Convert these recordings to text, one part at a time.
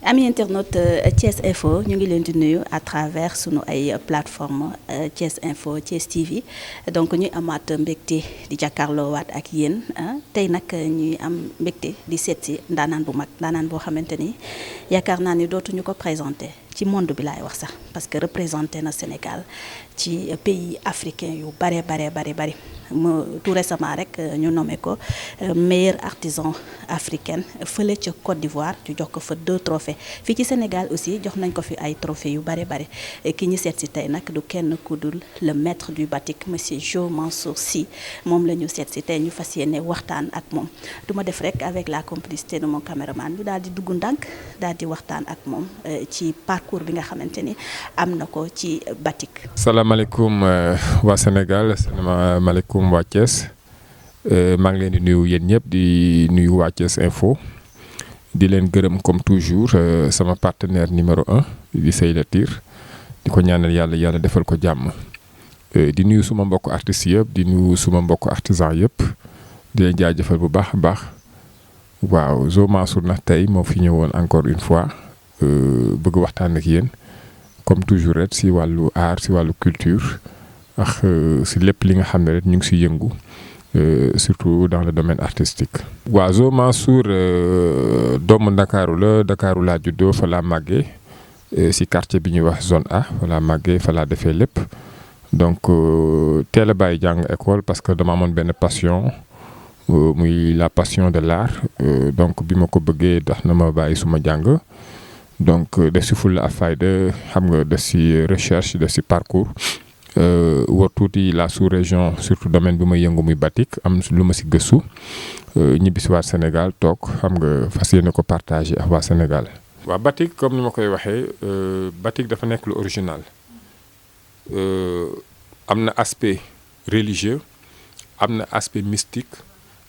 Ami internaute Thiès Info ñu ngi leen di nuyu à travers sunu ay plateforme Thiès Info Thiès TV donc ñuy amaat mbégte di jàkkaarloo waat ak yéen tey nag ñuy am mbégte di seet si ndaanaan bu mag ndaanaan boo xamante ni yaakaar naa ni dootuñu ko présenté ci monde bi laay wax sax parce que représenté na Sénégal ci pays africain yu bare bari tout récemment rek ñu nommé ko meilleur artisan africaine fële ca Côte d'Ivoire ñu jox ko fa 2 trophées fii ci Sénégal aussi jox nañ ko fi ay trophées yu bare ki ñu seet si tey nag du kenn ku dul le maître du batik monsieur Jo Mansour Sy moom la ñu seet si tey ñu fas yéene waxtaan ak moom du ma def rek avec la complicité de mon caméraman ñu daal di dugg ndànk daal di waxtaan ak moom ci parcours bi nga xamante ni am na ko ci batik. salaamaaleykum waa Sénégal salaamaaleykum waa Thiès maa ngi leen di nuyu yéen ñëpp di nuyu waa Thiès Info di leen gërëm comme toujours sama partenaire numéro 1 di Sey Latir di ko ñaanal yàlla defal ko jàmm di nuyu suma mbokk artistes yëpp di nuyu suma mbokk artisan yëpp di leen jaajëfal bu baax a baax waaw Jo Mansour nag tey moo fi ñëwoon encore une fois bëgg waxtaan ak yéen comme toujours rek si wàllu art si wàllu culture ak si lépp li nga xam ne rek ñu ngi si yëngu surtout dans le domaine artistique. waaw Jo Mansour doomu Ndakaaru laa juddoo fa laa màggee si quartier bi ñuy wax zone A fa laa màggee fa laa defee lépp donc teel a bàyyi jàng école parce que dama amoon benn passion muy la passion de l'art donc bi ma ko bëggee tax na ma bàyyi suma jàng. donc def si fulla ak fayda xam nga def si recherche def si parcours war tuuti la sous-région surtout domaine bi ma yëngu muy batik am lu ma si gëstu ñibbi si waat Sénégal toog xam nga fas yéene ko partager ak waa Sénégal. waa batik comme ni ma koy waxee batik dafa nekk lu original am na aspect religieux am na aspect mystique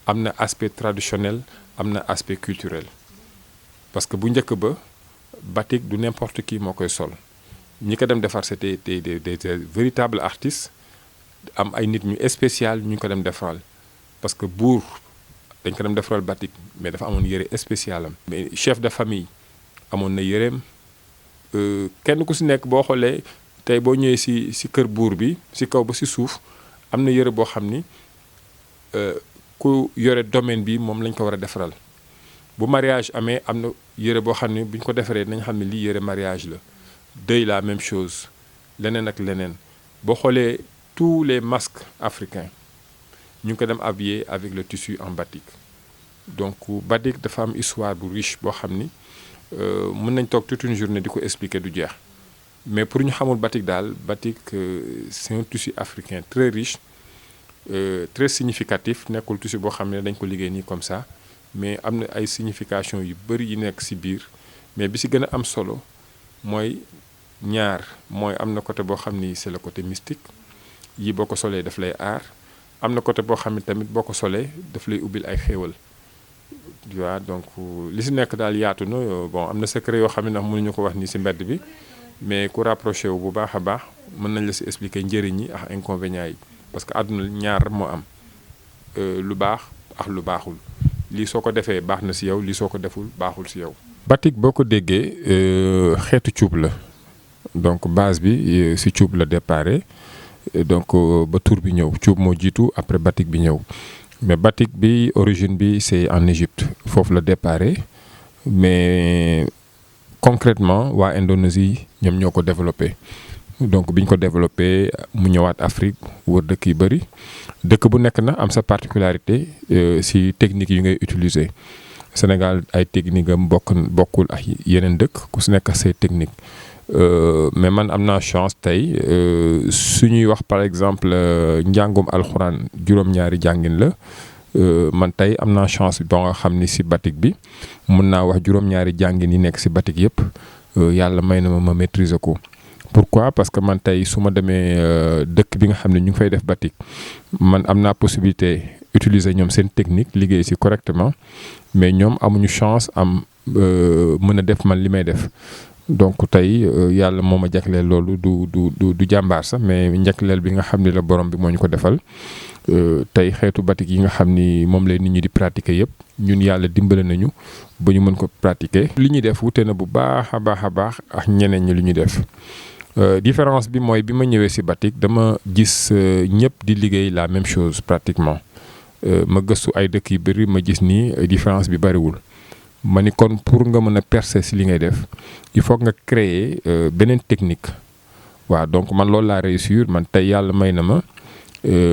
am na aspect traditionnel am na aspect culturel parce que bu njëkk ba. batik du n'importe qui moo koy sol ñi ko dem defar c'était des véritables artistes am ay nit ñu spécial ñu ko dem defaral parce que buur dañ ko dem defaral batik mais dafa amoon yëre spécial am. mais chef de famille amoon na yëreem kenn ku si nekk boo xoolee tey boo ñëwee si kër buur bi si kaw ba si suuf am na yëre boo xam ni ku yore domaine bi moom lañ ko war a defaral. bu mariage amee am na yëre boo xam ne bu ñu ko defaree nañ xam ne lii yëre mariage la deuil la même chose leneen ak leneen boo xoolee tous les masques africains ñu ngi ko dem habillé avec le tissu en batik donc batik dafa am histoire bu riche boo xam ni mën nañ toog toute une journée di ko expliquer du jeex mais pour ñu xamul batik daal batik c'est un tissu africain très riche très significatif nekkul tissu boo xam ne dañ ko liggéey nii comme ça mais am na ay signification yu bëri yi nekk ci biir mais bi ci gën a am solo mooy mooy am na côté boo xam ni c'est le côté mystique yi boo ko solee daf lay aar am na côté boo xam ne tamit boo ko solee daf lay ubbil ay xéewal tu vois donc li ci nekk daal yaatu na bon am na secret yoo xam ne ndax mënuñu ko wax ni ci mbedd bi mais ku rapproché wu bu baax a baax mën nañ la ci expliquer njëriñ yi ak inconvénients yi parce que àdduna ñaar moo am lu baax ak lu baaxul. lii soo ko defee baax na ci yow lii soo ko deful baaxul ci yow. batik boo ko déggee xeetu cuub la donc base bi ci cuub la déparé donc ba tur bi ñëw cuub moo jiitu après batik bi ñëw mais batik bi origine bi c'est en Égypte foofu la déparé mais concrètement waa Indonésie ñoom ñoo ko développé. donc bi ñu ko développé mu ñëwaat Afrique wër dëkk yu bëri dëkk bu nekk na am sa particularité ci technique yi ngay utiliser Sénégal ay technique am bokkul ak yeneen dëkk ku si nekk say technique mais man am naa chance tey su ñuy wax par exemple njàngum alxuraan juróom-ñaari jàngin la man tey am naa chance ba nga xam ni ci batik bi mun naa wax juróom-ñaari jàngin yi nekk ci batik yëpp yàlla may na ma maîtriser ko. pourquoi parce que man tey su ma demee dëkk bi nga xam ne ñu ngi fay def batik man am naa possibilité utiliser ñoom seen technique liggéey ci correctement mais ñoom amuñu chance am mën a def man li may def donc tey yàlla moo ma jagleel loolu du jàmbaar sax mais njagleel bi nga xam ne la borom bi moo ñu ko defal tey xeetu batik yi nga xam ni moom lay nit ñi di pratiquer yëpp ñun yàlla dimbale nañu ba ñu mën ko pratiquer. li ñuy def wute na bu baax a baax ak ñeneen ñi lu ñuy def différence bi mooy bi ma ñëwee ci batik dama gis ñëpp di liggéey la même chose pratiquement ma gëstu ay dëkk yu bëri ma gis ni différence bi bariwul. ma ni kon pour nga mën a percer ci li ngay def il faut nga créer beneen technique waaw donc man loolu laa réussir man tey yàlla may na ma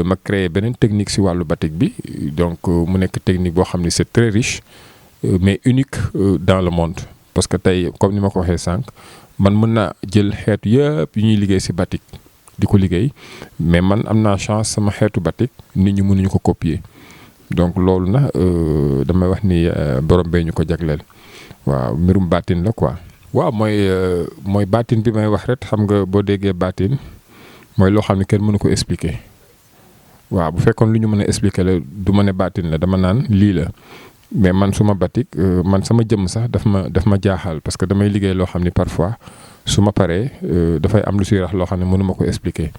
ma créer beneen technique ci wàllu batik bi donc mu nekk technique boo xam ni c'est très riche mais unique dans le monde parce que tey comme ni ma ko waxee sànq man mën naa jël xeetu yëpp yu ñuy liggéey ci batik di ko liggéey mais man am naa chance sama xeetu batik nit ñi mënuñu ko copier. donc loolu na damay wax ni borom bee ñu ko jagleel waaw mbirum baatin la quoi. waaw mooy baatin bi may wax rek xam nga boo déggee baatin mooy loo xam ne kenn mënu ko expliquer waaw bu fekkoon lu ñu mën a expliquer la du ma ne baatin la dama naan lii la mais man suma batik man sama jëmm sax daf ma jaaxal parce que damay liggéey loo xam ni parfois su ma paree dafay am lu siy rax loo xam ne mënu ma ko expliquer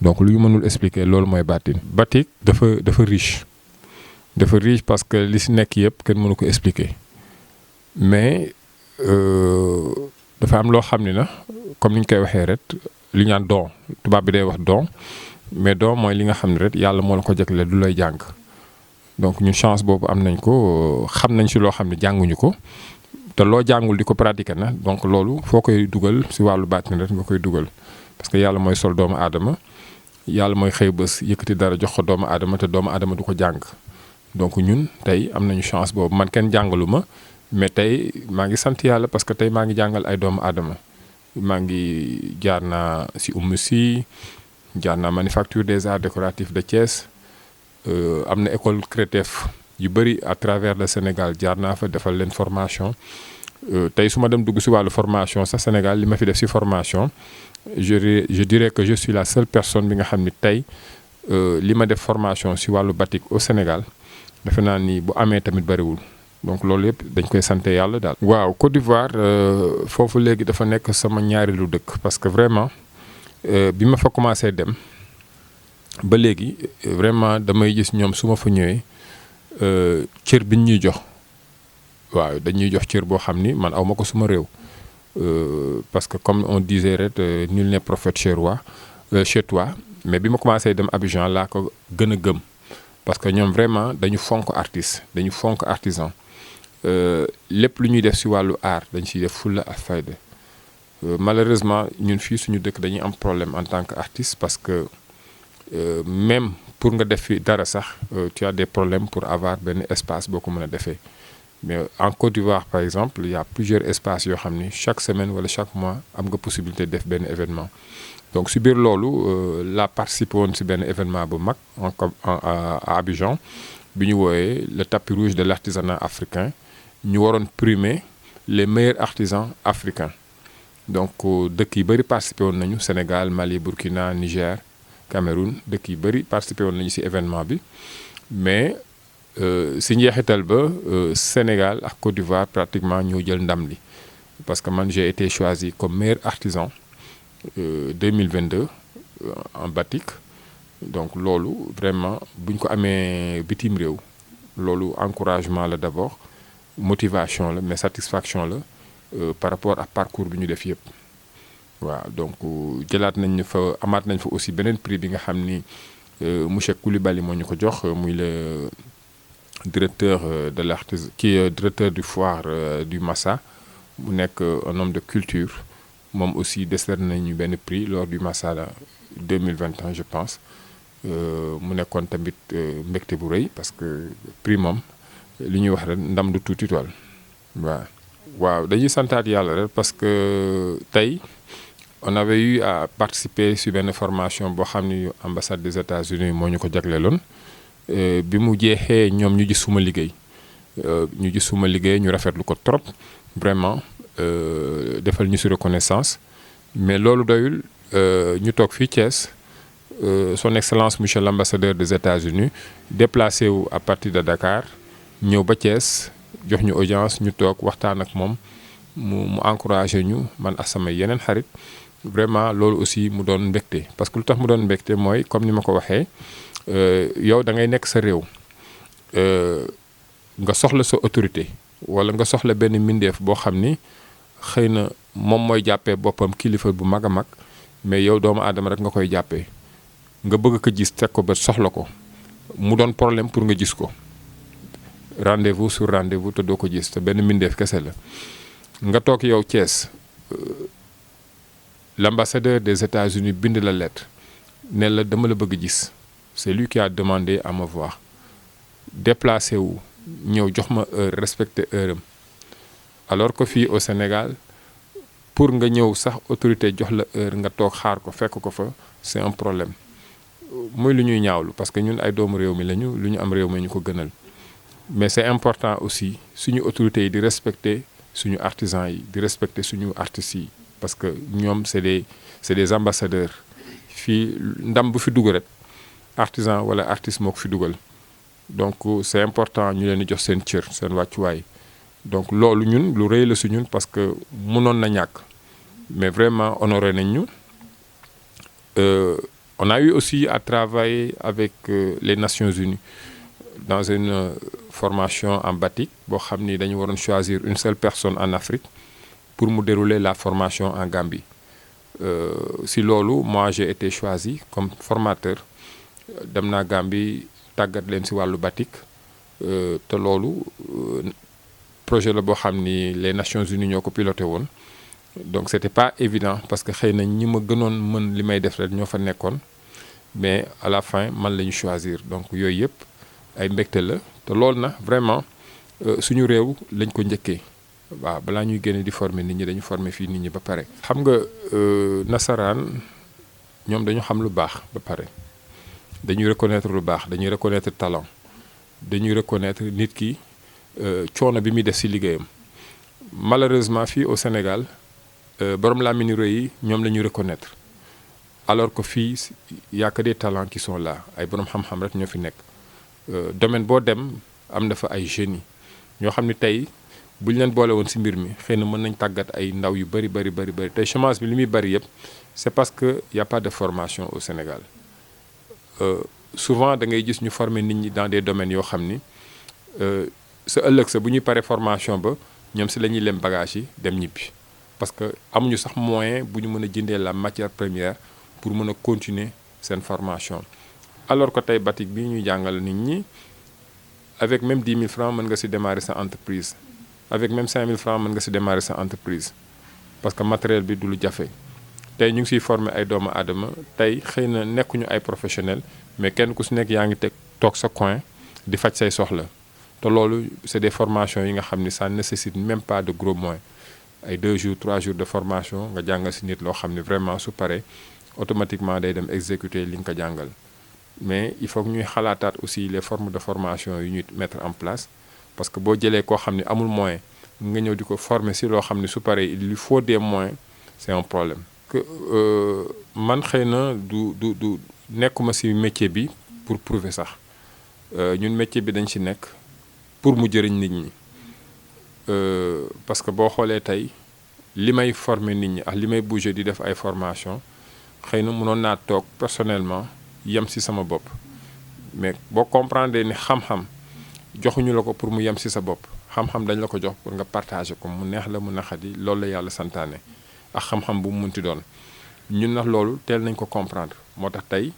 donc lu ñu mënul expliquer loolu mooy baatin. batik dafa riche. dafa riche parce que li ci nekk yëpp kenn mënu ko expliquer mais dafa am loo xam ni na comme ni ñu koy waxee rek li ñu naan don tubaab bi day wax don mais don mooy li nga xam ne rek yàlla moo la ko jagleel du lay jàng donc ñun chance boobu am nañ ko xam nañ ci loo xam ne jànguñu ko te loo jàngul di ko pratiquer na donc loolu foo koy dugal ci wàllu baatin rek nga koy dugal parce que yàlla mooy sol doomu aadama yàlla mooy xëy bés yëkkati dara jox ko doomu aadama te doomu aadama du ko jàng. donc ñun tey am nañu chance boobu man kenn jàngalu ma mais tey maa ngi sant yàlla parce que tey maa ngi jàngal ay doomu aadama maa ngi jaar naa ci Oumy jaar naa manufacture des arts décoratifs de Thiès am na école CRETEF yu bëri à travers le Sénégal jaar naa fa defal leen formation tey su ma dem dugg ci wàllu formation sax Sénégal li ma fi def ci formation je dirais que je suis la seule personne bi nga xam ni tey li ma def formation ci wàllu batik au Sénégal. defe naa ni bu amee tamit bariwul donc loolu yëpp dañ koy sant yàlla daal. waaw Côte d'Ivoire foofu léegi dafa nekk sama ñaareelu dëkk parce que vraiment bi ma fa commencé dem ba léegi vraiment damay gis ñoom su ma fa ñëwee cër bi ñuy jox waaw dañuy jox cër boo xam ni man aw ma ko suma réew parce que comme on disait rek nul n'est prophète chez toi mais bi ma commencé dem Abidjan laa ko gën a gëm. parce que ñoom vraiment dañu fonk artiste dañu fonk artisan lépp lu ñuy def ci wàllu art dañ ciy def fulla ak fayda malheureusement ñun fii suñu dëkk dañuy am problème en tant que artiste parce que même pour nga def fi dara sax tu as des problèmes pour avoir benn espace boo ko mën a defee mais en Côte d'Ivoire par exemple il y a plusieurs espaces yoo xam ni chaque semaine wala chaque mois am nga possibilité def benn événement. donc ci biir loolu la participé woon ci benn événement bu mag à Abidjan bi ñu wooyee le tapis rouge de l'artisanat africain ñu waroon primer les meilleurs artisans africains donc dëkk yi bëri participé woon nañu Sénégal Mali Burkina Niger Cameroun dëkk yi bëri participé woon nañu ci événement bi mais ci njeexital ba Sénégal ak Côte d'Ivoire pratiquement ñoo jël ndam li parce que man j'ai été choisi comme meilleur artisan 2022 en batik donc loolu vraiment buñ ko amee bitim réew loolu encouragement la d'abord motivation la mais satisfaction la par rapport ak parcours bi ñu def yëpp waaw donc jëlaat nañ fa amaat nañ fa aussi beneen prix bi nga xam ni monsieur Koulibaly moo ñu ko jox muy le directeur de l'artisanat directeur du foire du Massa mu nekk un homme de culture moom aussi décerné nañu benn prix lors du Massala 2021 je pense mu nekkoon tamit mbégte bu rëy parce que prix moom li ñuy wax rek ndam du tuuti tool waaw dañuy santaat yàlla rek parce que tey on avait eu à participer sur benn formation boo xam ni ambassade des États-Unis moo ñu ko jagleeloon bi mu jeexee ñoom ñu gis suma liggéey ñu rafetlu ko trop vraiment defal ñu ci reconnaissance mais loolu doyul ñu toog fii Thiès son excellence monsieur l'ambassadeur des États-Unis déplacé wu à partir de Dakar ñëw ba Thiès jox ñu audience ñu toog waxtaan ak moom mu encouragé ñu man ak sama yeneen xarit vraiment loolu aussi mu doon mbégte parce que lu tax mu doon mbégte mooy comme ni ma ko waxee yow da ngay nekk sa réew nga soxla sa autorité wala nga soxla benn mbindeef boo xam ni xëy na moom mooy jàppee boppam kilifa bu mag a mag mais yow doomu aadama rek nga koy jàppee nga bëgg ko gis teg ko ba soxla ko mu doon problème pour nga gis ko rendez-vous sur rendez-vous te doo ko gis te benn mbindeef kese la nga toog yow Thiès l'ambassadeur des États-Unis bind la lettre ne la dama la bëgg gis c'est lui qui a demandé à me voir déplacé wu ñëw jox ma heure respecté heure am alors que fii au Sénégal pour nga ñëw sax autorité jox la heure nga toog xaar ko fekk ko fa c'est un problème muy lu ñuy ñaawlu parce que ñun ay doomu réew mi lañu lu ñu am réew mi ñu ko gënal mais c'est important aussi suñu autorités yi di respecter suñu artisans yi di respecter suñu artistes yi parce que ñoom c'est des ambassadeurs fii ndam bu fi dugg rek artisan wala artiste moo ko fi dugal donc c'est important ñu leen di jox seen cër seen wàccuwaay donc loolu ñun lu rëy la su ñun parce que mënoon na ñàkk mais vraiment honoré nañ ñu on a eu aussi à travailler avec les Nations Unies dans une formation en batik boo xam ni dañu waroon choisir une seule personne en Afrique pour mu dérouler la formation en Gambie si loolu moi j'ai été choisi comme formateur dem naa Gambie tàggat leen si wàllu batik te loolu projet la boo xam ni les Nations Unies ñoo ko piloté woon donc c'était pas évident parce que xëy na ñi ma gënoon mën li may def rek ñoo fa nekkoon mais à la fin man la ñu choisir donc yooyu yëpp ay mbégte la te loolu na vraiment suñu réew lañ ko njëkkee waaw balaa ñuy génne di former nit ñi dañu former fii nit ñi ba pare. xam nga nasaraan ñoom dañu xam lu baax ba pare dañuy reconnaître lu baax dañuy reconnaître talent dañuy reconnaître nit ki coono bi muy def ci liggéeyam malheureusement fii au Sénégal borom làmmiñ yu rëy yi ñoom la ñuy reconnaître alors que fii y a que des talents qui sont là ay borom xam-xam rek ñoo fi nekk domaine boo dem am na fa ay génie ñoo xam ni tey bu ñu leen boole woon ci mbir mi xëy na mën nañ tàggat ay ndaw yu bari tey chômage bi li muy bari yëpp c'est parce que y a pas de formation au Sénégal souvent da ngay gis ñu former nit ñi dans des domaines yoo xam ni sa ëllëg sa bu ñuy paree formation ba ñoom ci la ñuy lem bagage yi dem ñibbi parce que amuñu sax moyen bu ñu mën a jëndee la matière première pour mën a continuer seen formation alors que tey batik bi ñuy jàngal nit ñi avec même 10 000 francs mën nga ci démarrer sa entreprise avec même 5 000 francs mën nga ci démarrer sa entreprise parce que matériel bi du lu jafe tey ñu ngi ciy former ay doomu aadama tey xëy na nekkuñu ay professionnels mais kenn ku ci nekk yaa ngi toog sa coin di faj say soxla te loolu c'est des formations yi nga xam ni ça ne nécessite même pas de gros moyens ay 2 jours 3 jours de formation nga jàngal ci nit loo xam ni vraiment su paree automatiquement day dem exécuter li nga ko jàngal mais il faut que ñuy xalaataat aussi les formes de formation yu ñuy mettre en place parce que boo jëlee koo xam ni amul moyen nga ñëw di ko former ci loo xam ni su paree il lui faut des moyens c'est un problème. que man xëy na du nekkuma ci métier bi pour prouver sax ñun métier bi dañ ci nekk pour mu jëriñ nit ñi parce que boo xoolee tey li may former nit ñi ak li may bouger di def ay formation xëy na mënoon naa toog personnellement yem ci sama bopp mais boo comprendre ni xam-xam joxuñu la ko pour mu yem ci sa bopp xam-xam dañ la ko jox pour nga partager ko mu neex la mu naqadi loolu la yàlla santaane ak xam-xam bu mu munti doon ñun nag loolu teel nañ ko comprendre moo tax tey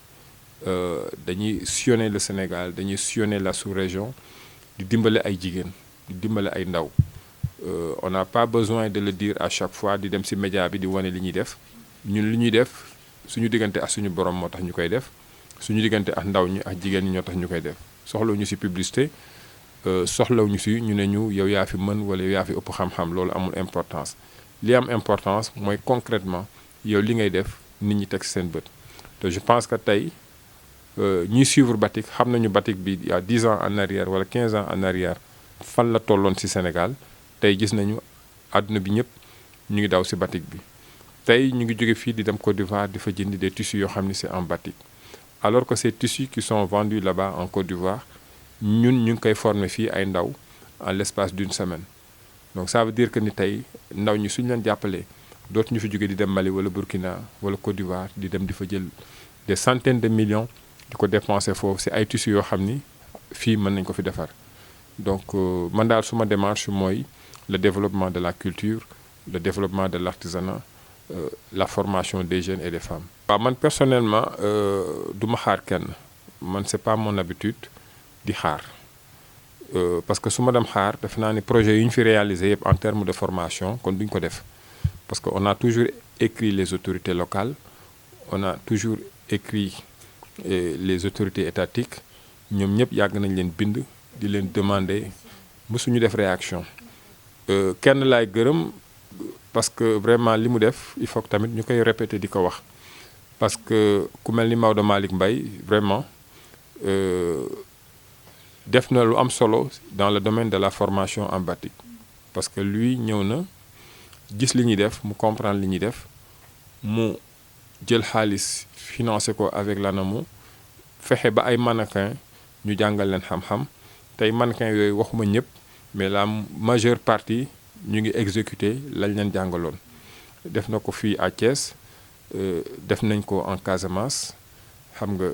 dañuy sillonner le Sénégal dañuy sillonner la sous-région di dimbale ay jigéen di dimbale ay ndaw on n'a pas besoin de le dire à chaque fois di dem ci média bi di wane li ñuy def ñun li ñuy def suñu diggante ak suñu borom moo tax ñu koy def suñu diggante ak ndaw ñi ak jigéen ñi ñoo tax ñu koy def soxlawuñu ci publicité soxlawuñu ci ñu ne ñu yow yaa fi mën wala yow yaa fi ëpp xam-xam loolu amul importance li am importance mooy concrètement yow li ngay def nit ñi teg ci seen bët te je pense que tey ñuy suivre batik xam nañu batik bi il y a 10 ans en arrière wala 15 ans en arrière fan la tolloon ci Sénégal tey gis nañu àdduna bi ñëpp ñu ngi daw ci batik bi tey ñu ngi jóge fii di dem Côte d'Ivoire di fa jëndi des tissus yoo xam ni c'est en batik alors que ces tissus qui sont vendus là-bas en Côte d'Ivoire ñun ñu ngi koy former fii ay ndaw en l'espace d'une semaine donc ça veut dire que ni tey ndaw ñi suñu leen jàppalee dootuñu fi jóge di dem Mali wala Burkina wala Côte d'Ivoire di dem di fa jël des centaines de millions di ko dépenser foofu si ay tissus yoo xam ni fii mën nañ ko fi defar donc man daal suma démarche mooy le développement de la culture le développement de l'artisanat la formation des jeunes et des femmes. waaw man personnellement du ma xaar kenn man c'est pas mon habitude di xaar parce que su ma dem xaar def naa ni projet yu ñu fi réalisé yëpp en termes de formation kon duñ ko def parce que on a toujours écrit les autorités locales on a toujours écrit les autorités étatiques ñoom ñëpp yàgg nañ leen bind di leen demander mësuñu def réaction kenn laay gërëm parce que vraiment li mu def il faut que tamit ñu koy répéter di ko wax parce que ku mel ni Maodo Malick Mbaye vraiment def na lu am solo dans le domaine de la formation en batik parce que lui ñëw na gis li ñuy def mu comprendre li ñuy def mu jël xaalis financé ko avec l'ANAMO fexe ba ay mannequin ñu jàngal leen xam-xam tey mannequin yooyu waxuma ñëpp mais la majeure partie ñu ngi exécuter lañ leen jàngaloon def na ko fii à Thiès def nañ ko en Casamance xam nga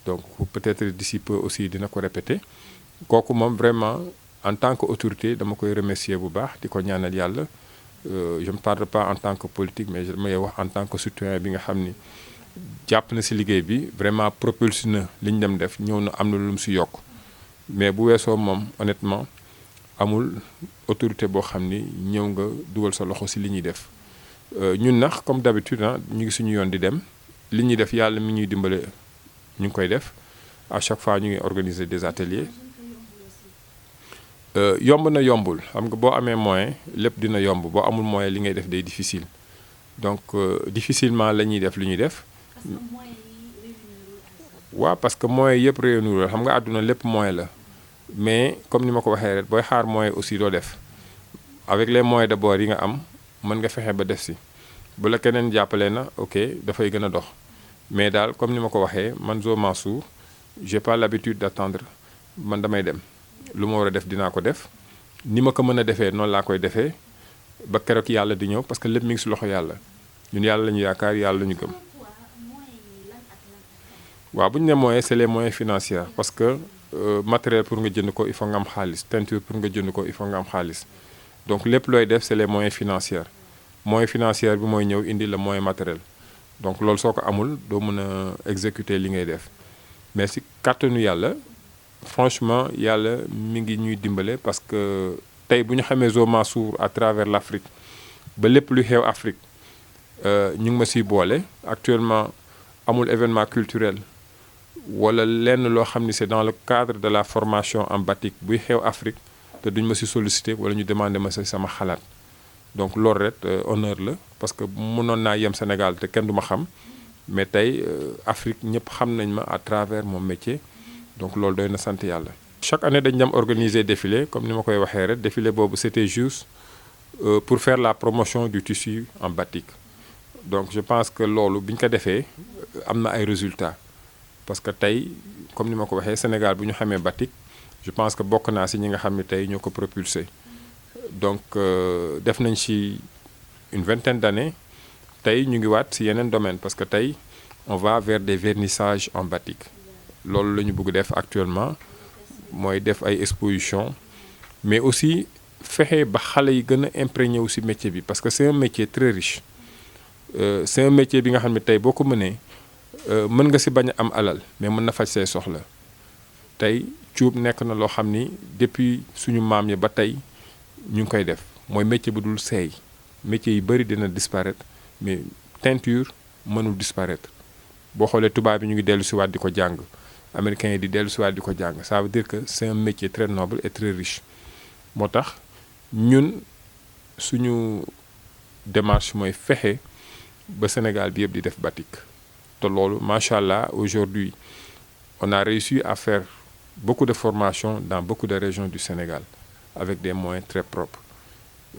donc peut-être d'ici peu aussi dina ko répéter kooku moom vraiment en tant que autorité dama koy remercier bu baax di ko ñaanal yàlla je ne parle pas en tant que politique mais je may wax en tant que citoyen bi nga xam ni jàpp na ci liggéey bi vraiment propulsé na li ñu dem def ñëw na am na lu mu ci yokk mais bu weesoo moom honnêtement amul autorité boo xam ni ñëw nga dugal sa loxo ci li ñuy def ñun nax comme d'habitude ñu ngi suñu yoon di dem li ñuy def yàlla mi ñuy dimbale ñu ngi koy def à chaque fois ñu ngi organiser des ateliers yomb na yombul xam nga boo amee moyen lépp dina yomb boo amul moyen li ngay def day difficile donc difficilement la ñuy def li ñuy def waaw parce que moyens yëpp réunir xam nga àdduna lépp moyen la mais comme ni ma ko waxee rek booy xaar moyen aussi doo def avec les moyens d'abord yi nga am mën nga fexe ba def si bu la keneen jàppalee na ok dafay gën a dox mais daal comme ni ma ko waxee man Zo Mansour j'ai pas l'habitude d'attendre man damay dem lu ma war a def dinaa ko def ni ma ko mën a defee noonu laa koy defee ba keroog yàlla di ñëw parce que lépp mi ngi ci loxo yàlla ñun yàlla la ñu yaakaar yàlla la ñu gëm. waaw bu ñu ne moyens c'est les moyens financiers parce que matériel pour nga jënd ko il faut nga am xaalis teinture pour nga jënd ko il faut nga am xaalis donc lépp looy def c'est les moyens financiers moyen financier bi mooy ñëw indi la moyen matériel donc loolu soo ko amul doo mën a exécuter li ngay def mais ci kàttanu yàlla franchement yàlla mi ngi ñuy dimbale parce que tey bu ñu xamee Zo Mansour à travers l'Afrique ba lépp lu xew Afrique ñu ngi ma ciy boole actuellement amul événement culturel wala lenn loo xam ni c'est dans le cadre de la formation en batik buy xew Afrique te duñ ma ci solliciter wala ñu demander ma ci sama xalaat donc loolu rek honneur la parce que mënoon naa yem Sénégal te kenn du ma xam mais tey Afrique ñëpp xam nañ ma à travers mon métier donc loolu doy na sant yàlla. chaque année dañ dem organiser défilé comme ni ma koy waxee rek défilé boobu c'était juste pour faire la promotion du tissu en batik donc je pense que loolu bi ñu ko defee am na ay résultats parce que tey comme ni ma ko waxee Sénégal bu ñu xamee batik je pense que bokk naa ci ñi nga xam ne tey ñoo ko propulsé donc def nañ ci une vingtaine d'années tey ñu ngi waat ci yeneen domaine parce que tey on va vers des vernissages en batik loolu la ñu bëgg def actuellement mooy def ay expositions mais aussi fexe ba xale yi gën a imprégné wu ci métier bi parce que c'est un métier très riche c'est un métier bi nga xam ne tey boo ko mënee mën nga ci bañ a am alal mais mën na faj say soxla tey cuub nekk na loo xam ni depuis suñu maam yi ba tey ñu ngi koy def mooy métier bu dul seey métier yi bari dina disparaître mais teinture mënul disparaître boo xoolee tubaab bi ñu ngi dellu ci waat di ko jàng américains yi di dellu ci waat di ko jàng ça veut dire que c'est un métier très noble et très riche moo tax ñun suñu démarche mooy fexe ba Sénégal bi yëpp di def batik te loolu macha allah aujourd'hui on a réussi à faire beaucoup de formations dans beaucoup de régions du Sénégal avec des moyens très propres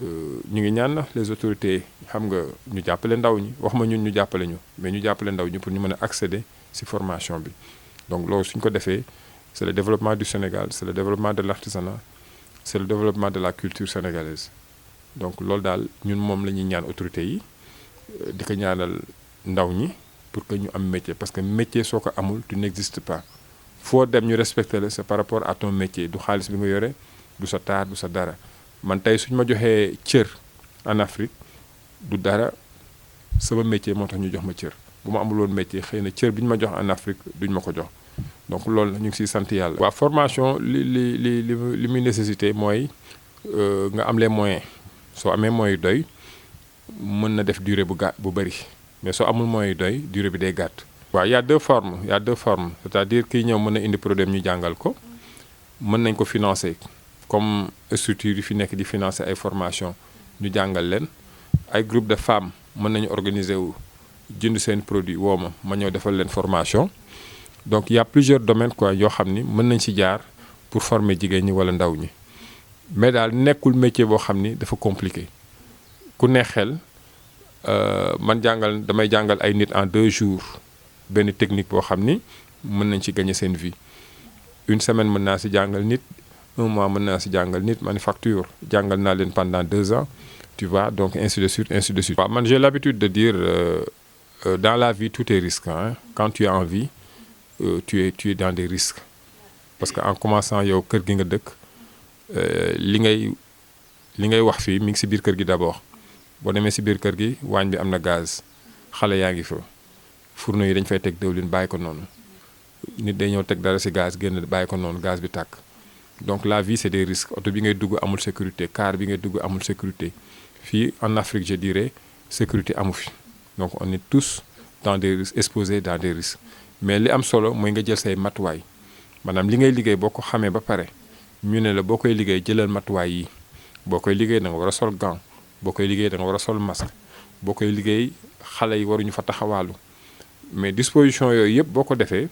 ñu ngi ñaan les autorités xam nga ñu jàppale ndaw ñi wax ma ñun ñu jàppale ñu mais ñu jàppale ndaw ñi pour ñu mën a accéder ci formation bi donc loolu suñ ko defee c'est le développement du Sénégal c'est le développement de l'artisanat c'est le développement de la culture sénégalaise donc loolu daal ñun moom la ñuy ñaan autorités yi di ko ñaanal ndaw ñi pour que ñu am métier parce que métier soo ko amul tu n'existes pas foo dem ñu respecter la c'est par rapport à ton métier du xaalis bi nga yore du sa taar du sa dara man tey suñ ma joxee cër en Afrique du dara sama métier moo tax ñu jox ma cër bu ma amul woon métier xëy na cër bi ñu ma jox en Afrique duñ ma ko jox donc loolu ñu ngi siy sant yàlla. waaw formation li muy nécessité mooy nga am les moyens soo amee moyens doy mën na def durée bu bëri mais soo amul moyens doy durée bi day gàtt. waaw y a deux formes c'est-à-dire kii ñëw mën na indi problème ñu jàngal ko mën nañ ko financer comme structure yi fi nekk di financer ay formation ñu jàngal leen ay groupe de femmes mën nañu organiser wu jënd seen produit woo ma ñëw defal leen formation donc il y a plusieurs domaines quoi yoo xam ni mën nañ ci jaar pour former jigéen ñi wala ndaw ñi mais daal nekkul métier boo xam ni dafa compliqué ku ne xel man damay jàngal ay nit en 2 jours benn technique boo xam ni mën nañ ci gagner seen vie une semaine mën naa ci jàngal nit 1 mois mën naa ci jàngal nit manufacture jàngal naa leen pendant 2 ans tu vois donc ainsi de suite. waaw man j'ai l'habitude de dire dans la vie tout est risque hein. Quand tu es en vie tu es dans des risques parce que en commençant yow kër gi nga dëkk li ngay wax fii mi ngi ci biir kër gi d'abord boo demee ci biir kër gi waañ bi am na gaz xale yaa ngi fa fourneau yi dañ fay teg dëwlin bàyyi ko noonu nit day ñëw teg dara ci gaz génn bàyyi ko noonu gaz bi tàkk donc la vie c'est des risques oto bi ngay dugg amul sécurité car bi ngay dugg amul sécurité fii en Afrique je dirais sécurité amu fi donc on est tous dans des risques exposés dans des risques mais li am solo mooy nga jël say matuwaay maanaam li ngay liggéey boo ko xamee ba pare ñu ne la boo koy liggéey jëlal matuwaay yi boo koy liggéey da nga war a sol gant boo koy liggéey da nga war a sol masque boo koy liggéey xale yi waruñu fa taxawaalu mais disposition yooyu yëpp boo ko defee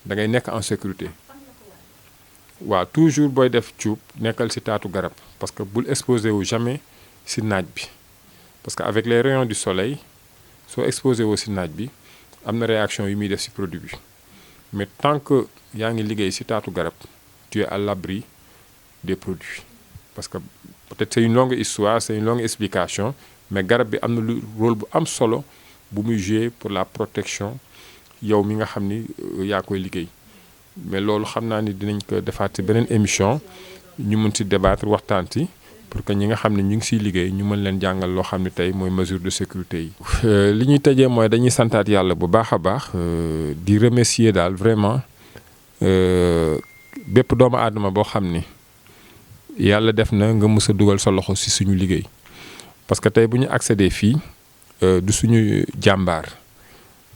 da ngay nekk en sécurité waaw toujours booy def cuub nekkal ci taatu garab parce que bul exposé wu jamais ci naaj bi parce que avec les rayons du soleil soo exposé woo ci naaj bi am na réaction yu muy def ci produit bi mais tant que yaa ngi liggéey ci taatu garab tu es à l'abri des produits parce que peut-être c'est une longue histoire c'est une longue explication mais garab bi am na lu rôle bu am solo bu muy jouer pour la protection yow mi nga xam ni yaa koy liggéey mais loolu xam naa ni dinañ ko defaat ci beneen émission ñu mën ci débattre waxtaan ci pour que ñi nga xam ne ñu ngi ciy liggéey ñu mën leen jàngal loo xam ne tey mooy mesure de sécurité yi. li ñuy tëjee mooy dañuy santaat yàlla bu baax a baax di remercier daal vraiment bépp doomu aadama boo xam ni yàlla def na nga mës a dugal sa loxo ci suñu liggéey parce que tey bu ñu accéder fii du suñu jàmbaar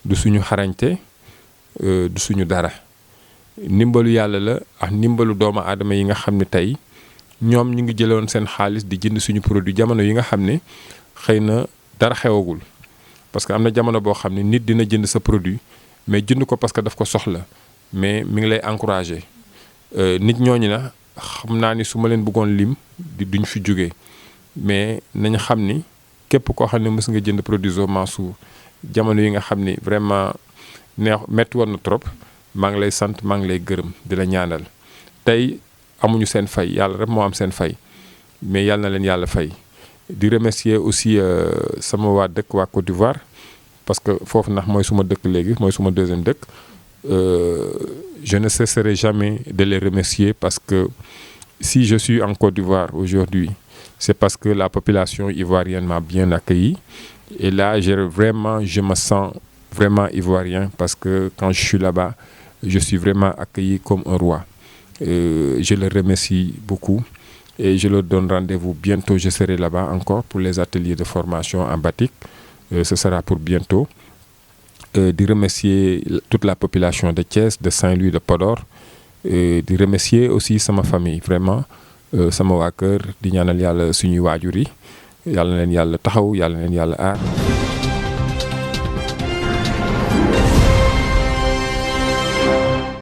du suñu xarañte du suñu dara ndimbalu yàlla la ak ndimbalu doomu aadama yi nga xam ne tey ñoom ñu ngi jëloon seen xaalis di jënd suñu produit jamono yi nga xam ne xëy na dara xewagul parce que am na jamono boo xam ne nit dina jënd sa produit mais jënd ko parce que daf ko soxla mais mi ngi lay encourager nit ñooñu na xam naa ni su ma leen bëggoon lim duñ fi jógee mais nañ xam ni képp koo xam ne mës nga jënd produit Zo Mansour jamono yi nga xam ni vraiment metti woon na trop maa ngi lay sant maa ngi lay gërëm di la ñaanal tey amuñu seen fay yàlla rek moo am seen fay mais yàlla na leen yàlla fay di remercier aussi sama waa dëkk waa Côte d'Ivoire parce que foofu ndax mooy suma dëkk léegi mooy suma deuxième dëkk je ne cesserai jamais de les remercier parce que si je suis en Côte d'Ivoire aujourd'hui c'est parce que la population ivoirienne m'a bien accueilli et là je me sens vraiment ivoirien parce que quand je suis là-bas je suis vraiment accueilli comme un roi. Je le remercie beaucoup et je leur donne rendez-vous bientôt. Je serai là-bas encore pour les ateliers de formation en batik. Ce sera pour bientôt. De remercier toute la population de Thiès, de Saint-Louis, de Podor. De remercier aussi sama famille vraiment sama waa kër di ñaanal yàlla suñuy waajur yi yàlla na leen yàlla taxaw yàlla na leen yàlla aar.